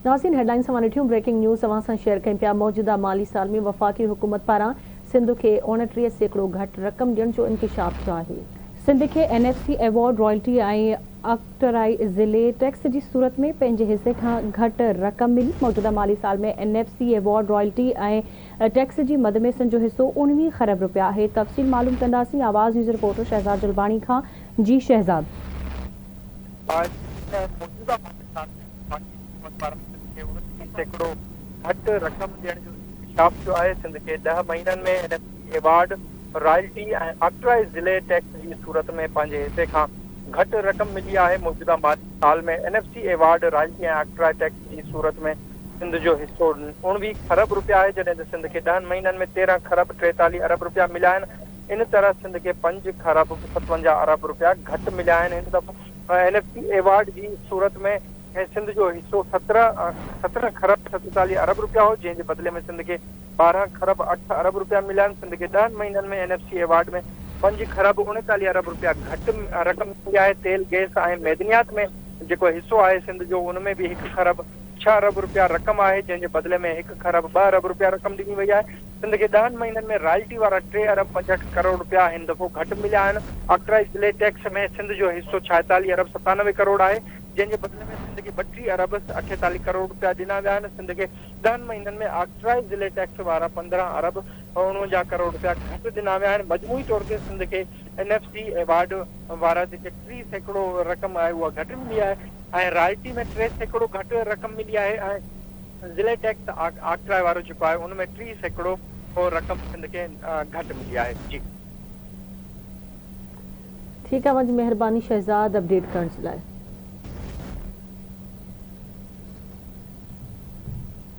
ناظرين هيڊلائنز اوهان ڏٺيون بريڪنگ نيوز اوهان سان شيئر ڪيون پيا موجوده مالي سال ۾ وفاقي حڪومت پاران سنڌ کي 29% گهٽ رقم ڏيڻ جو انڪشاف ٿيو آهي. سنڌ کي N F C award royalty ۽ octroi ضلعي ٽيڪس جي صورت ۾ پنهنجي حصي کان گهٽ رقم ملي. موجوده مالي سال ۾ N F C award royalty ۽ tax جي مد ۾ سنڌ جو حصو 19 خرب رپيا آهي. تفصيل معلوم ڪنداسين آواز نيوز رپورٽر شهزاد جلباڻي کان جي شهزاد. موجوده مالي سال ۾ وفاقي حڪومت پاران سنڌ کي 29% گهٽ رقم ڏيڻ جو انڪشاف ٿيو آهي، سنڌ کي ڏهه مهينن ۾ N F C award, royalty ۽ octroi ضلعي ٽيڪس جي صورت ۾ پنهنجي حصي کان گهٽ رقم ملي آهي، موجوده مالي سال ۾ N F C award, royalty ۽ octroi tax جي صورت ۾ سنڌ جو حصو 19 کرب رپيا آهي، جڏهن ته سنڌ کي ڏهن مهينن ۾ 13 کرب 43 ارب رپيا مليا آهن، ان طرح سنڌ کي پنج کرب 57 ارب رپيا گهٽ مليا آهن، هن دفعي اين ايف سي ايوارڊ جي صورت ۾ سنڌ جو حصو 17 کرب 47 ارب رپيا هو، جنهن جي بدلي ۾ سنڌ کي 12 کرب 8 ارب رپيا مليا آهن. سنڌ کي ڏهن مهينن ۾ اين ايف سي ايوارڊ ۾ پنج کرب 39 ارب رپيا گهٽ رقم ملي آهي. تيل، گئس ۽ معدنيات ۾ جيڪو حصو آهي سنڌ جو ان ۾ به هڪ کرب ڇهه ارب رپيا رقم آهي، جنهن جي بدلي ۾ هڪ کرب ٻه ارب رپيا رقم ڏني وئي آهي. سنڌ کي ڏهن مهينن ۾ رائلٽي وارا ٽي ارب 65 ڪروڙ رپيا هن دفعو گهٽ مليا آهن. آڪٽرائي ضلعي ٽيڪس ۾ سنڌ جو حصو 46 ارب 97 ڪروڙ آهي، جنهن جي بدلي ۾ سنڌ کي 32 ارب 48 ڪروڙ رپيا ڏنا ويا آهن. سنڌ کي ڏهن مهينن ۾ آڪٽرائي ضلعي ٽيڪس وارا 15 ارب 49 ڪروڙ رپيا گهٽ ڏنا ويا آهن. مجموعي طور تي سنڌ کي اين ايف سي ايوارڊ وارا جيڪي 30% رقم آهي اها گهٽ ملي آهي ۽ رائلٽي ۾ 3% گهٽ رقم ملي آهي ۽ ضلعي ٽيڪس آڪٽرائي وارو جيڪو آهي ان ۾ 30% رقم سنڌ کي گهٽ ملي آهي جي. ٺيڪ آ اوهان جي مهرباني شهزاد اپڊيٽ ڪرڻ جي لاء.